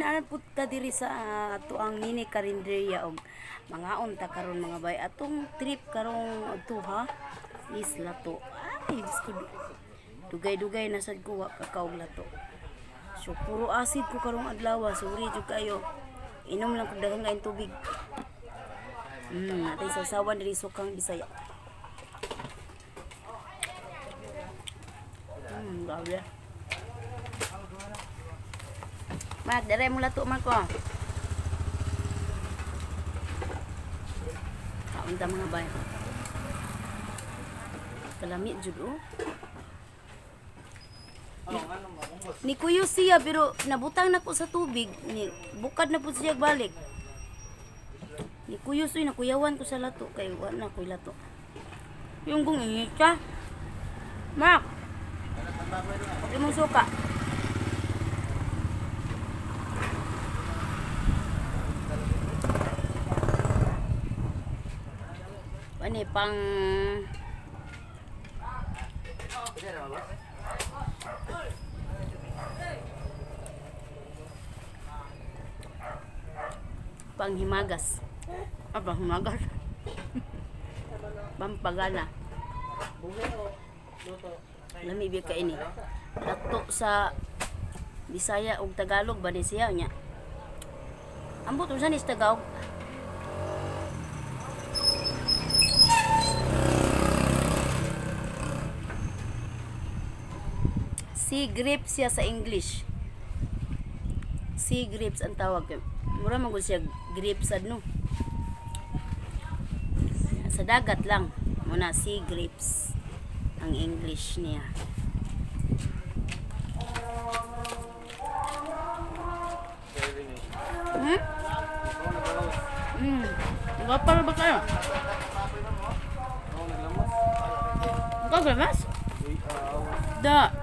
Naa pud ta diri sa ato ang mini karinderya og mangaon ta karon, mga bay. Atong trip karong adto is lato. Ay, Diyos ko, dugay-dugay na sad ko wa kakaog lato. So puro acid ko karong adlaw, sorry jud kayo. Inom lang kog daghang kaayong tubig. Natay sawsawan diri sukang Bisaya. Grabe. Mark, dere mo lato, Marko. Kaon ta, mga bay. Kalami jud oh. Ni kuyo siya pero nabutang na ko sa tubig, ni bukad na pud siya balik. Ni kuyos uy, nakuyawan ko sa lato kay wa na koy lato. Yung kung init ka. Mark. Imong suka. Ani pang panghimagas. Ah, panghimagas. Pampagana. Lami biya ka ini. Lato sa Bisaya ug Tagalog ba ni siya nya? Ambot unsa ni sa Tagalog? Sea grapes siya sa English. Sea grapes ang tawag. Mura man gud siya grapes sad no. Sa dagat lang muna sea grapes ang English niya. Hmm? Gapal ba kayo? Ikaw naglamas? Da.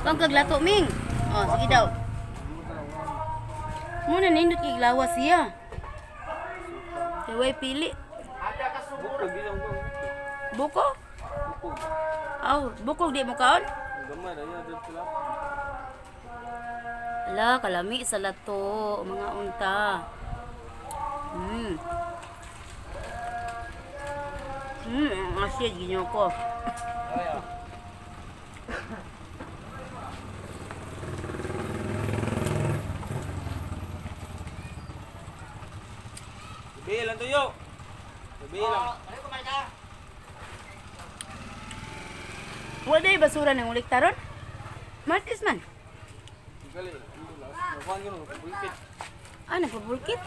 Kang kaglato ming. Oh, sige daw. Muna nindot kay glawas siya. Kay way pili. Buko? Aw, buko di mo kaon? Ala, kalami sa lato, mga unta. Ang asid ginoo ko. Bilang tuyo. Bilang. Wala day basura ng ulik taron? Martis man. Ah, nagpabulkit?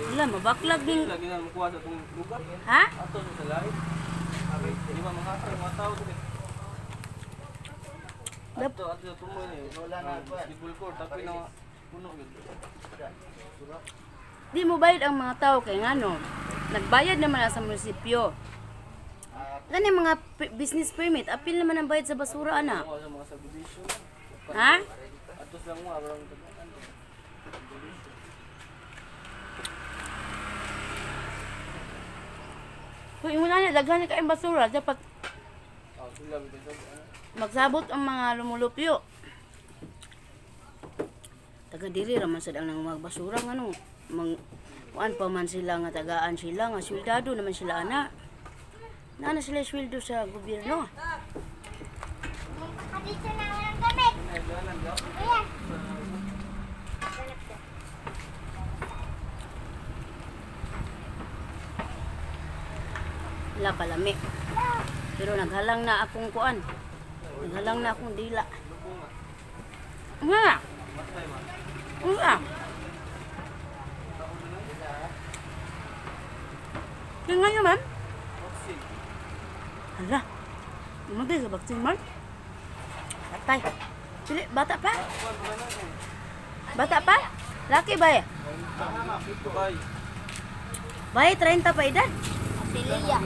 Wala, mabaklag din. Ha? Di mo bayad ang mga tao kay ngano. Nagbayad naman na sa munisipyo. Kani mga business permit, apil naman ang bayad sa basura ana. Ha? Kung ingon na daghan na kayong basura, dapat magsabot ang mga lumulupyo. Taga diri ra man sad ang nangmagbasura ngano mang kuan pa man sila nga tagaan sila nga soldado naman sila ana. Naa na sila sweldo sa gobyerno. Wala kalami. Pero naghalang na akong kuan. Naghalang na akong dila. Nga. Nga. Tingnan nyo, ma'am. Hala. Umatay sa vaccine, Mark. Patay. Pili, bata pa? Bata pa? Laki ba eh? Bay, 30 pa edad? Silia.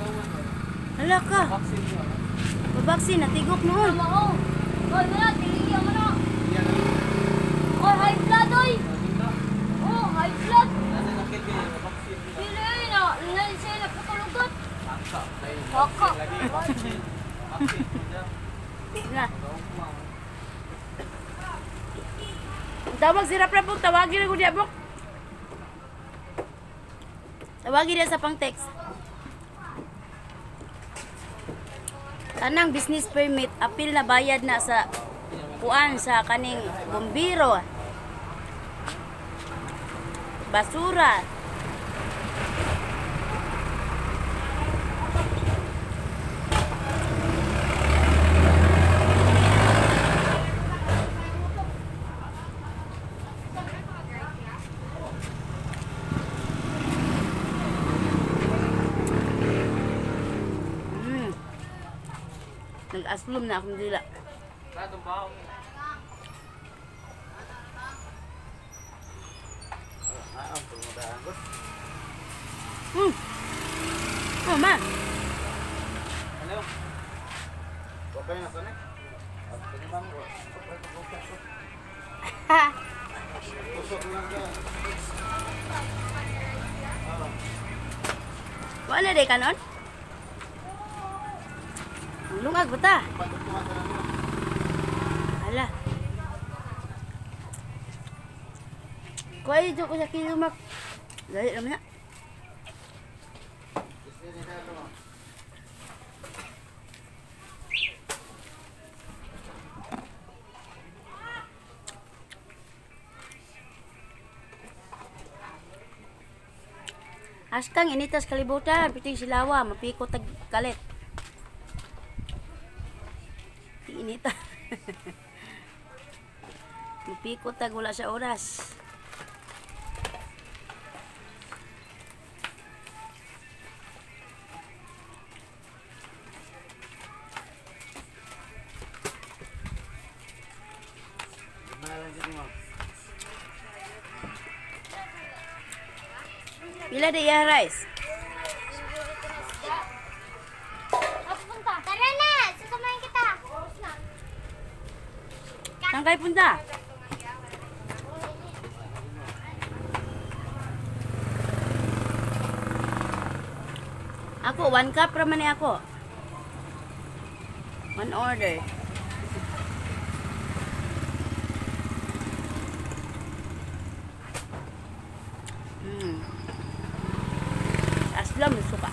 Hala ka. Babaksin, natigok noon. Oy, mana, tiliya mo na. Oy, high blood, oy. Oh, high blood. Sila na, siya naputulugot. Kaka. Na. Tawag si Raprap, Bok. Tawagin ako niya, Bok. Tawagin niya sa pang-text. Tanang business permit, apil na bayad na sa kuan sa kaning bumbiro. Basura. Nag-aslom na akong dila. Oh, man. Ano? Okay na to, ne? Ha. Wala day kanon? Lungag ba ta? Ala. Kuha ito ko sa kilumak. Dali naman na. Askang initas kalibutan, piting silawa, mapiko tag kalit. Inita. Mapiko tag wala sa oras. Pila di iya rice? Punta. Tara na, sasamahin kita. Saan kayo punta? Ako, 1 cup raman ni ako. 1 order. Aslam, suka.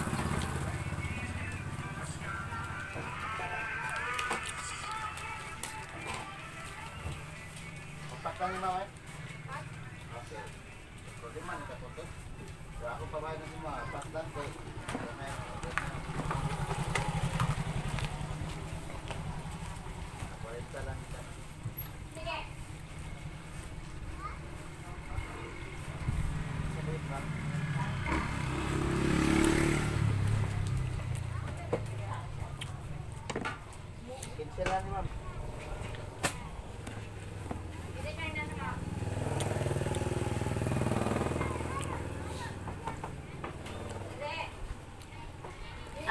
Ako pa ba na si mga paslan ko?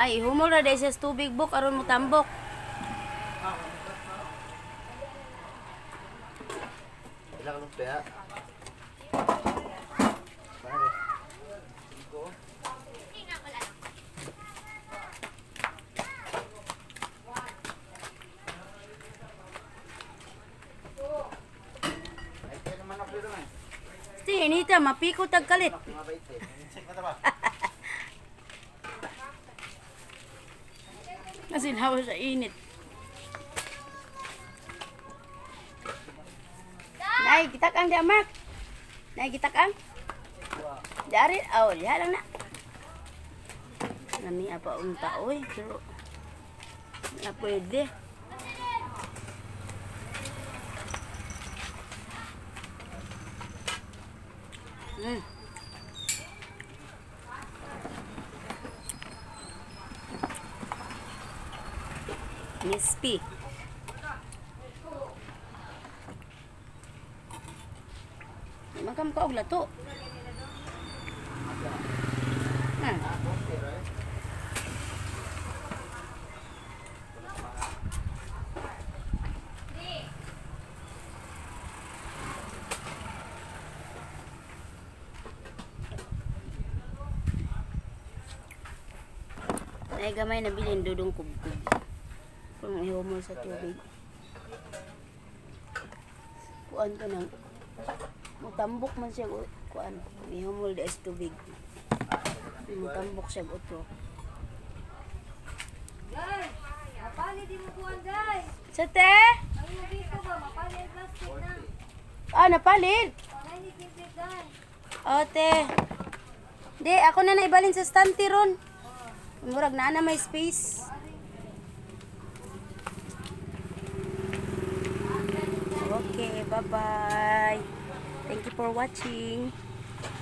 Ay, humol ra dahil sa tubig buk aron mo tambok. Ilang anong pera? Si, inita, mapiko tag kalit. Nasilawa sa init. Nay, gitak-ang di, Mark. Nay, gitak-ang. Dari, oh, diha lang na. Nami apa unta, oy. Pero, na pwede. Miss P. Di man ka makaog lato. Ay gamay na bilin dudong kubkub. Kung ihumol sa tubig. Kuan to nang mutambok man siya kuan. Ihumol di sa tubig. Mutambok siya otro. Day, mapali di mo kuan, day. Sa te? Ang imong biko ba, mapali ang plastic na. Ah, napalit. Panay ni Kimpit, day. O, te. Di, ako na naibalin sa stante ron. Murag na na may space. Okay, bye-bye. Thank you for watching.